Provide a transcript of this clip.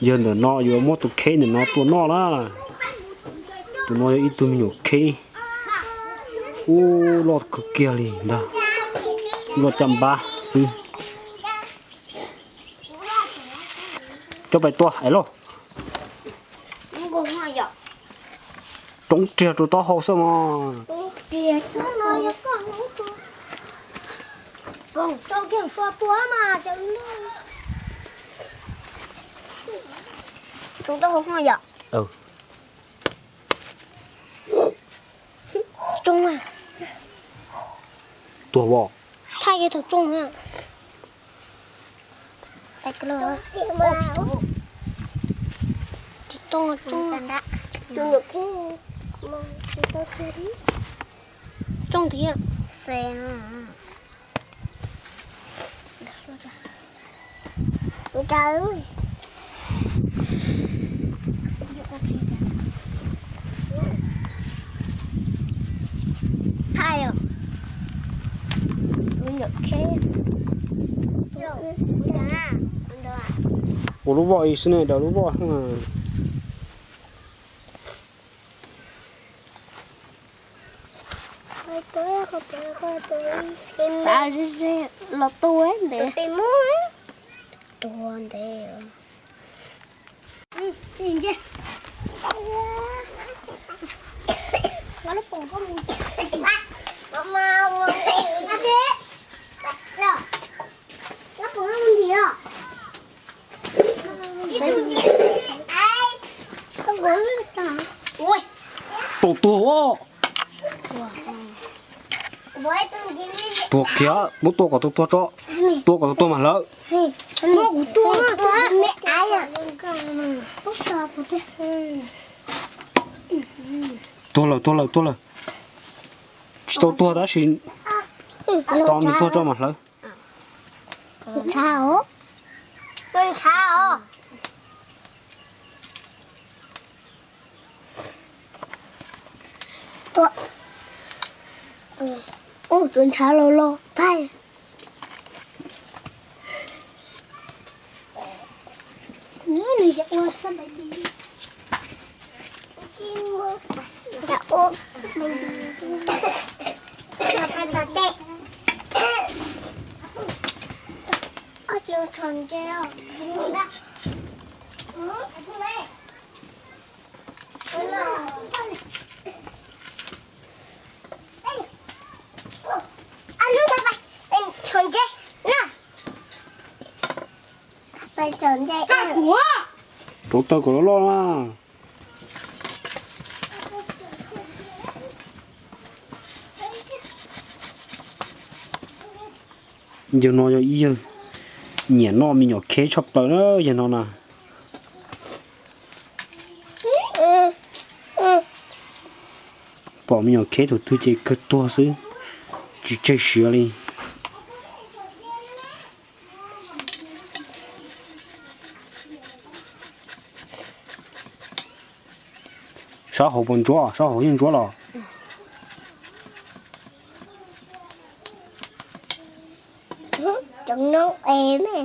Yog ntawm no yuav muab tus kheb ntawm no tua noj na. Tus no yog ib tug me nyuam kheb. Ub, loj kawg kiag li ntag. Loj caj npab xwb. Coj pais tua es lauj. Roob riag rau taub hau xwb mas. Tsoo taub hau yom. Tsoo na. Tuag os. Thaij kiag thaum tsoo na. Tsoo thiab. Ua lub voj ib xwb ne, daws lub voj. Xav ze ze los tua ntev. Tua ntev. Tau tuag os. Tuag kiag, muab tua kom tau tuag tso. Tua kom tau tuag mas hlawv. Tuag lawm, tuag lawm, tuag lawm. Tsis tau tuag tab sis tos nws tuag tso mas hlawv. Ua, tus ntshav los los thaij. Nws ua xab npais di. Rauv taws kom loj loj na. Yawg no yog ib yawg nyiam noj me nyuam kheb tshaj plaws na yawg no na. Pom me nyuam kheb thaum twg ces kawg tuag xwb, tsis tseg siav li. Sab hauv puas ntsuab, sab hauv yeej ntsuab los. Cov noob es me.